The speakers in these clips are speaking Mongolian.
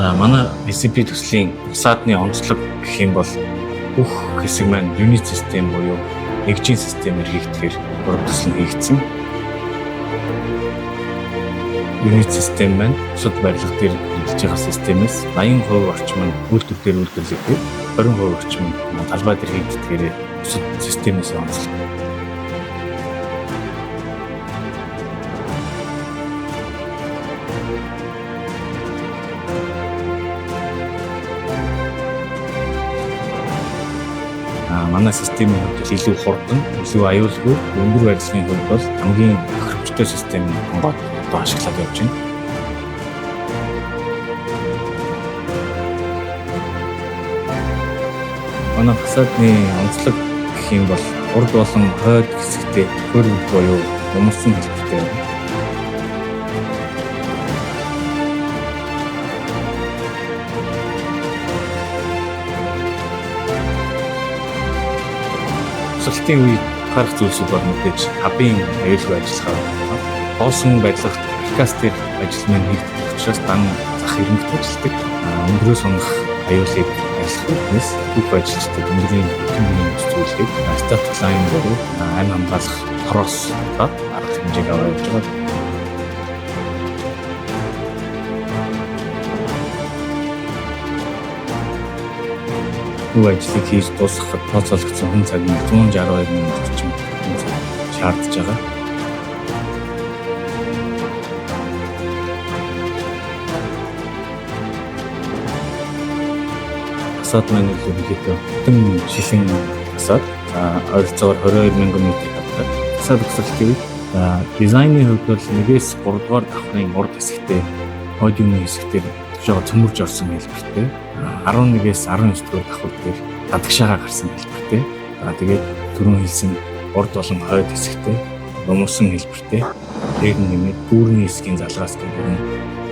За манай SCP төслийн фасадны онцлог гэх юм бол бүх хэсэг маань unit систем буюу нэгжийн системээр хийгдэхээр ураг төсөл нь хийгдсэн. Unit систем маань бусад барилга дээр хэрэглэж байгаа системээс 80% орчим нь үйлдвэр дээр үйлдвэрлэгдээд 20% орчим нь талбай дээр хийгддгээр бусад системээс онцлог. Манай системийн хувьд бол илүү хурдан, илүү аюулгүй, өндөр барилгын хувьд бол хамгийн тохиромжтой систем онгойд одоо ашиглаад явж байна. Манай фасадны онцлог гэх юм бол урд болон хойд хэсэгтээ хөрөг буюу умарсан хэлбэртэй байна. Өсөлтийн үед анхаарах зүйлсүүд бол мэдээж хабын аюулгүй ажиллагаа байна. Хоосон барилгад каркас дээр ажил маань хийгдэх учраас дан зах ирэмбэт ажилладаг. Өндрөөс унах аюулыг арилгах үүднээс бүх ажилчдад өндрийн хөтөлбөрийн зүйлийг static line буюу амь хамгаалах тороос арга хэмжээг аваад явж байгаа. Бүх ажлыг хийж дуусгахад тооцоологдсон хүн цаг нь 162 минут орчим хүн цаг шаардж байгаа. Фасад маань ерөнхийдөө бүтэн шилэн фасад. За ойролцоогоор 22 мянган метр квадрат. Фасад өсөлтийн үед дизайны хувьд бол 1-ээс 3 дугаар давхрын урд хэсэгтээ подиумын хэсэгтэр төвшөөгөө цөмөрж орсон хэлбэртэй. 11-ээс 19 дугаар давхар дээр гадагшаага гарсан хэлбэртэй. За тэгээд түрүүн хэлсэн урд болон хойд хэсэгтээ нумарсан хэлбэртэй. Тэр нэмээд дүүрний хэсгийн залгаас гэдэг нь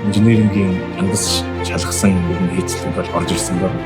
инженерингийн чандас шалгасан ер нь хийцлүүд бол орж ирсэн байна.